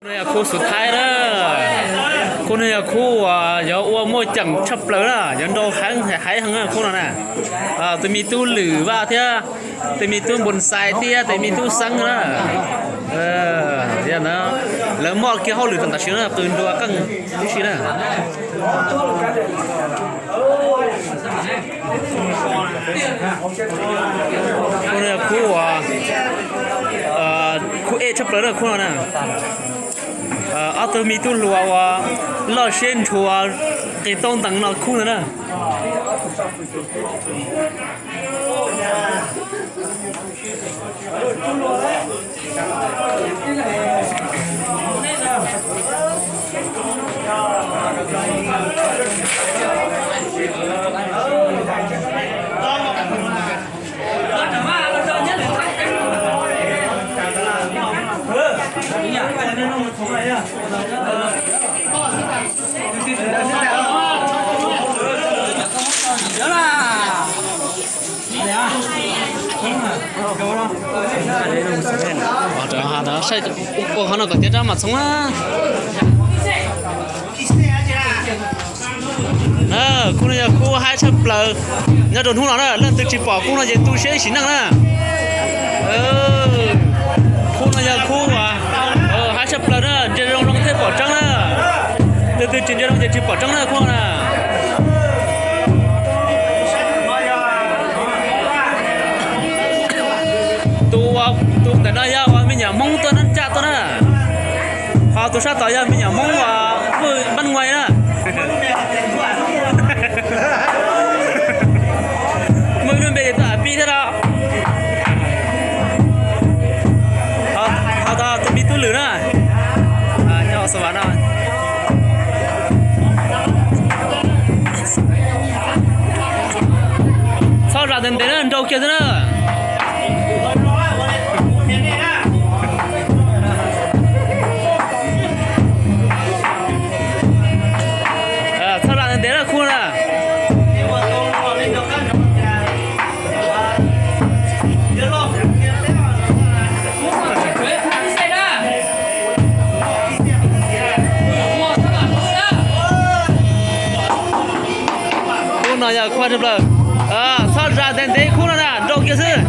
Khub no yog khub xub thaib na. Khub no yog khub uas yuav ua muaj ceem tshaj plaws na, yuav nrau heev haiv heev khub no na. Tus me tub Lwm Vaj thiab tus me tub Npoo Xais thiab tus me tub Xeeb na. Lawv muaj kiag hauj lwm tam sim no qw nrua qeej tib si na. Khub no yog khub uas khub ej tshaj plaws na khub no na. Ob tug me tub hluas uas loj siab ntshua qis tau ntees no khub ntawd na. Ua qhov no kom tiav rab mam txhoov na. Khub no yog khub haib tshaj plaws nyob rau hnub no na, leej twg tsis pom khub no ces tu siab ib sim neej na. Khub no yog khub uas haib tshaj plaws na, ntsia zoo zoo thiaj pom tseeb na. Leej twg tsis ntsia zoo ces tsis pom tseeb na khub no na. Tus ntawm no yog uas me nyuam Hmoob tuaj nab caj tuaj na. Ho tus sab tod yog me nyuam Hmoob uas Maj Nguais na. Muaj ib lub npe ces tuaj pib thiab no. Ho tod tus me tub Lwm na, nyob Xas Vas no. Txhob zam ntev ntev na, nrau kiag xwb na. Txhob zam ntev ntev na khub na. Khub no yog khub tshaj plaws. Txhob zam ntev ntev khub no na, nrau kiag xwb.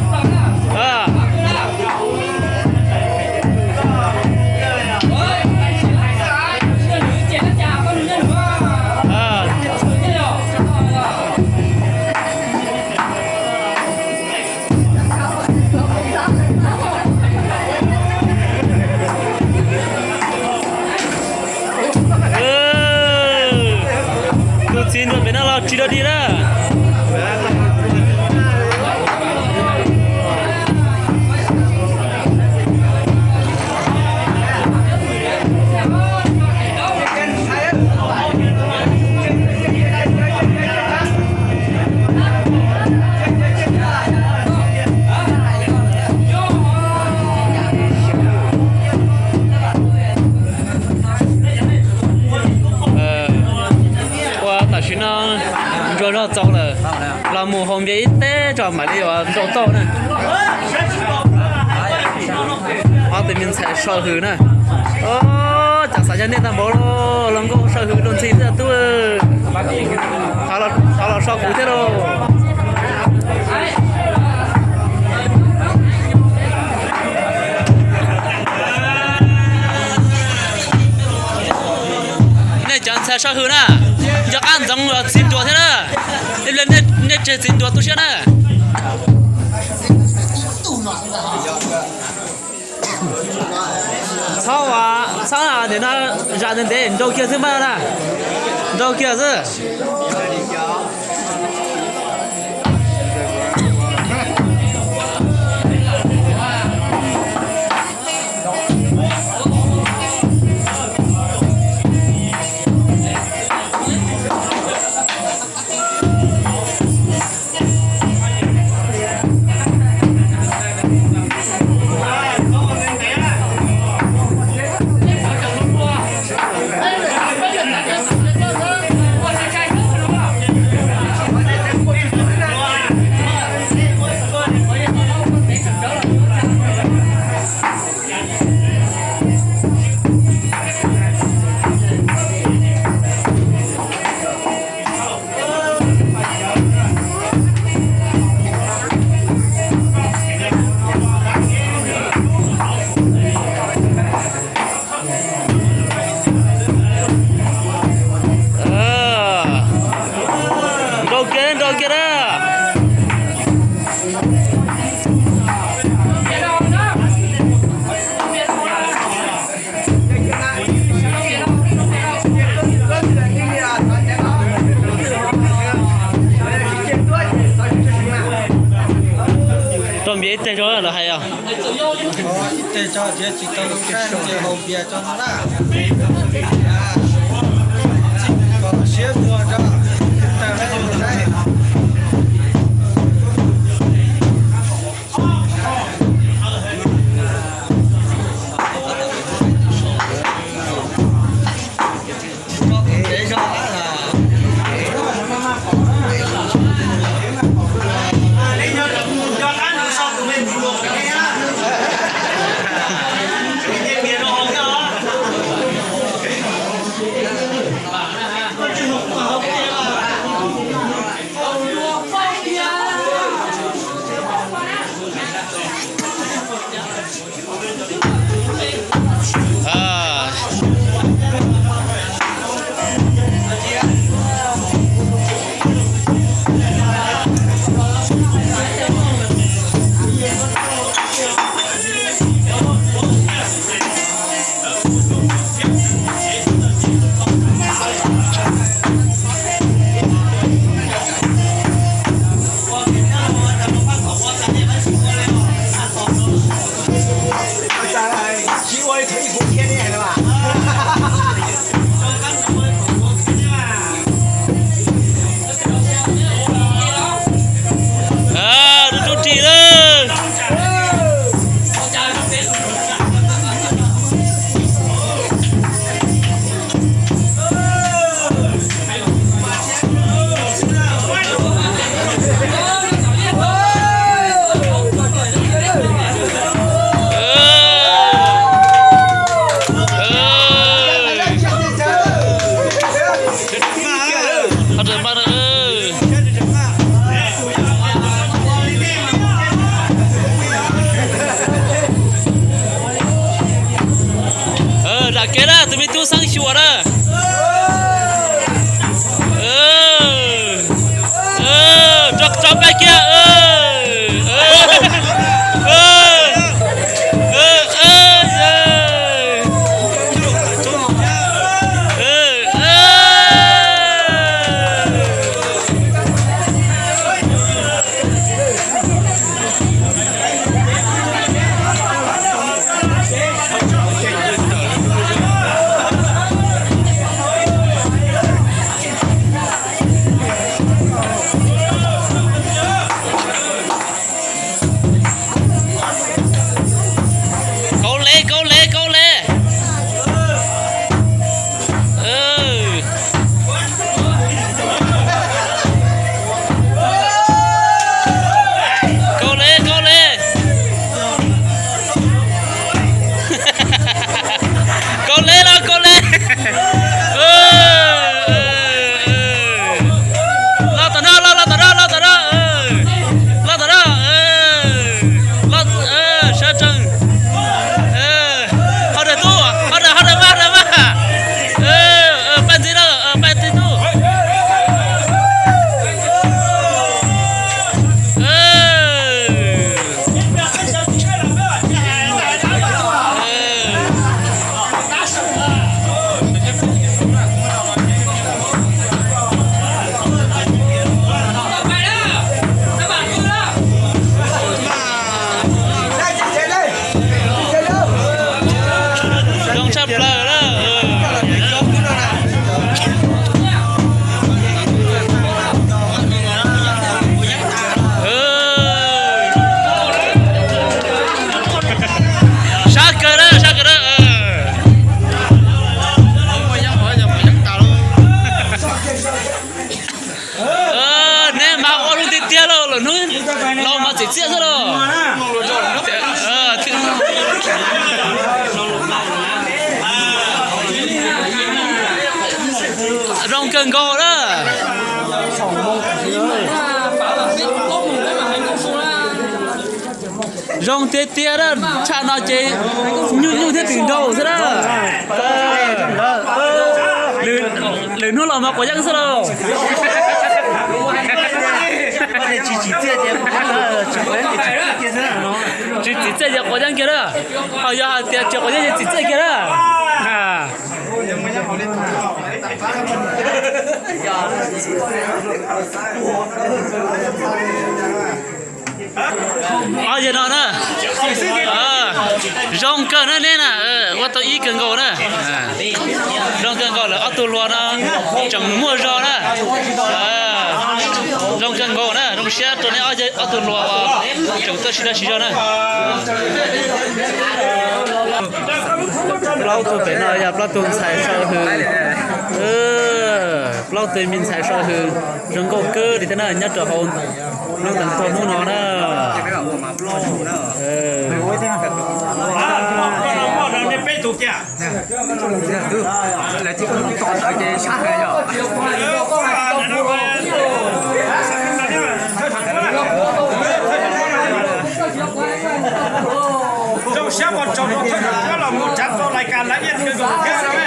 Tus txiv nrog pem no los tsis dog dig na. Ua tam sim no nrua zog txaus lawm, los mus haus npias ib teg tso mam li ua nrau tau na. Ob tug me ntxhais sau hws na. Cas xav yog nej tag npaum los nkauj sau hws rau ntxhi xwb tub. Thov los so kuv thiab lauj. Nej cov ntxhais sau hws na, nco qab ntxoov txiv nruas thiab na. Ib pliag nej tseg txiv nruas tu siab na. Txhob, txhob, nim no zam ntev ntev nrau kiag xwb mas na. Nrau kiag xwb. Ib teg tso lawv hais os. Ib teg tso thiab tsis tau lub tsheb ces haus npias tso no na. Kom siab muag tso, tag lawm mus saib. Rub rub ris lawm. Zam kev na, tus me tub xeeb xyuas na. Rau peb kiag. Kaub le, kaub le, kaub le. Kaub le, kaub le. Kaub le los kaub le. Los tom no, los, los tom no, los tom no. Los tom no. Los, sawv tsees. Ho daws tub, ho daws, ho daws mas, ho daws mas. Pab ntxiv lawm, pab ntxiv tub. Zoo tshaj plaws na. Sab kawg na, sab kawg na. Neb mas ua zoo tiag tiag lauj, lwm hnub los mas txim txiaj xwb lauj. Zoo kawg nkaus na. Zoo tiag tiag na, tshaj no ces nyuj nyuj thiab tsis nraus xwb na. Lwm hnub los mas quav yeeb xwb lauj. Tsis txim txiaj ces quav yeeb kiag na. Ho yog hais tias tsis quav yeeb ces txim txiaj kiag na. Ob yawg no na, zoo kawg na neb na, ua tau ib kawg nkaus na. Zoo kawg nkaus lawm, ob tug hluas no tseem muaj zog na. Zoo kawg nkaus na, zoo siab rau neb ob tug hluas tseem tuaj sib dag sib zog na. Plaub tug pem no yog plaub tug ntxhais sau hws, plaub tug me ntxhais sau hws zoo nkauj kawg li thiab na, nyob rau hauv lub teev tuag hnub no na. Zoo siab mus tsaug rau thawj coj los mus tsav rau lais kas lawv iaj kawg nkaus thiab na.